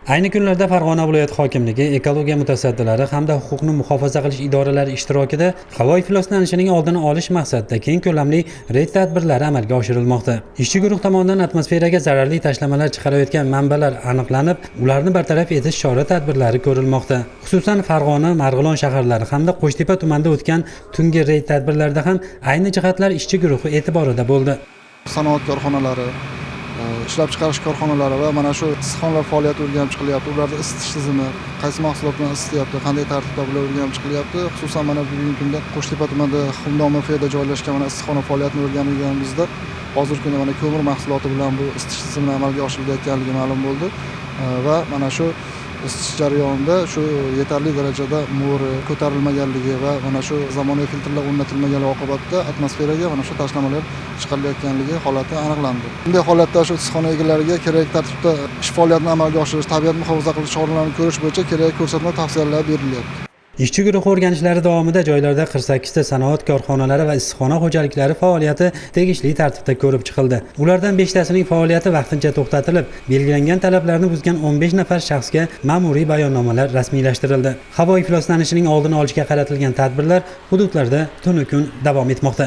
Ayni kunlarda Farg'ona viloyati hokimligi, ekologiya mutasaddilari hamda huquqni muhofaza qilish idoralari ishtirokida havo ifloslanishining oldini olish maqsadida keng ko'lamli reyd tadbirlari amalga oshirilmoqda. Ishchi guruh tomonidan atmosferaga zararli tashlamalar chiqarayotgan manbalar aniqlanib, ularni bartaraf etish chora tadbirlari ko'rilmoqda. Xususan, Farg'ona, Marg'ilon shaharlari hamda Qo'shtepa tumanida o'tgan tungi reyd tadbirlarida ham ayni jihatlar ishchi guruhi e'tiborida bo'ldi. Sanoat korxonalari, ishlab chiqarish korxonalari va mana shu issiqxonalar faoliyati o'rganib chiqilyapti. Ularda isitish tizimi qaysi mahsulot bilan isityapti, qanday tartibda, bular o'rganib chiqilyapti. Xususan, mana bugungi kunda Qo'shtepa tumanida Xumdoma Feda joylashgan mana issiqxona faoliyatini o'rganganimizda hozirgi kunda mana ko'mir mahsuloti bilan bu isitish tizimini amalga oshirilayotganligi ma'lum bo'ldi. Va mana shu isitish jarayonida shu yetarli darajada mo'ri ko'tarilmaganligi va mana shu zamonaviy filtrlar o'rnatilmaganligi oqibatida atmosferaga mana shu tashlamalar chiqarilayotganligi holati aniqlandi. Bunday holatda shu issiqxona egalariga kerak tartibda ish faoliyatini amalga oshirish, tabiat muhofaza qilish choralarini ko'rish bo'yicha kerak ko'rsatma, tavsiyalar berilyapti. Ishchi guruhi o'rganishlari davomida joylarda 48 ta sanoat korxonalari va issiqxona xo'jaliklari faoliyati tegishli tartibda ko'rib chiqildi. Ulardan 5 tasining faoliyati vaqtincha to'xtatilib, belgilangan talablarni buzgan 15 nafar shaxsga ma'muriy bayonnomalar rasmiylashtirildi. Havo ifloslanishining oldini olishga qaratilgan tadbirlar hududlarda tunu kun davom etmoqda.